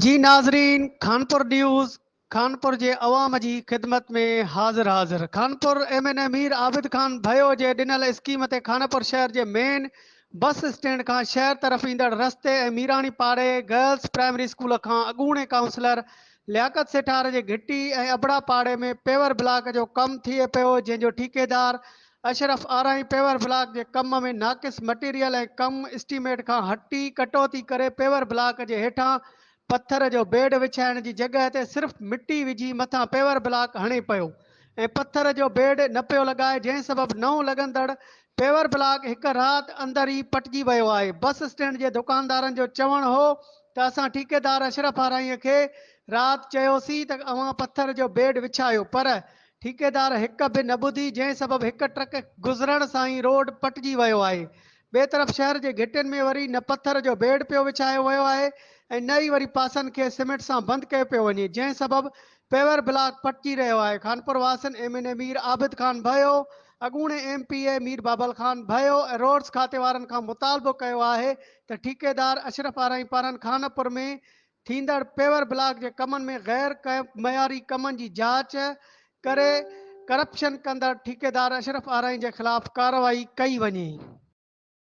جي ناظرين خانپور نيوز خانپور جي عوام جي خدمت ۾ حاضر حاضر Khanpur M N A Mir Abid Khan Bhayo جي ڏنل اسڪيم تي خانپور شهر جي مين بس اسٽينڊ کان شهر طرف ايندڙ رستي ۽ ميراڻي پاڙي گرلس پرائمري اسڪول کان اڳوڻي ڪائونسلر لياقت سيٺار جي گهٽي ۽ ابڙا پاڙي ۾ پيور بلاڪ جو ڪم ٿئي پيو جنهن جو ٺيڪيدار اشرف آرائين پيور بلاڪ جي ڪم ۾ ناقص مٽيريل ۽ ڪم اسٽيميٽ کان هٽي ڪٽوتي ڪري پيور بلاڪ جي هيٺان پٿر جو بيڊ وڇائڻ جي جڳهه تي صرف مٽي وجهي مٿان پيور بلاڪ هڻي پيو ۽ پٿر جو بيڊ نه پيو لڳائي جنهن سبب نئون لڳندڙ پيور بلاڪ هڪ رات اندر ئي پٽجي ويو آهي بس اسٽينڊ جي دڪاندارن جو چوڻ هو ته اسان ٺيڪيدار اشرف آرائين کي رات چيوسين ته اوهان پٿر جو بيڊ وڇايو پر ٺيڪيدار هڪ به نه ٻڌي جنهن سبب هڪ ٽرڪ گذرڻ سان ئي روڊ پٽجي ويو آهي. ٻئي طرف شهر جي گهٽين ۾ وري نه پٿر جو بيڊ پيو وڇايو ويو آهي ۽ نه ئي وري پاسن کي سيمينٽ سان بند ڪيو پيو وڃي جنهن سبب پيور بلاڪ پٽجي رهيو آهي. خانپور واسين M N A Mir Abid Khan Bhayo, اڳوڻي M P A Mir Babal Khan Bhayo ۽ roads کاتي وارن کان مطالبو ڪيو آهي ته ٺيڪيدار اشرف آرائين پاران خانپور ۾ ٿيندڙ پيور بلاڪ جي ڪمن ۾ غير معياري ڪمن جي جاچ ڪري ڪرپشن ڪندڙ ٺيڪيدار اشرف آرائين جي خلاف ڪارروائي ڪئي وڃي.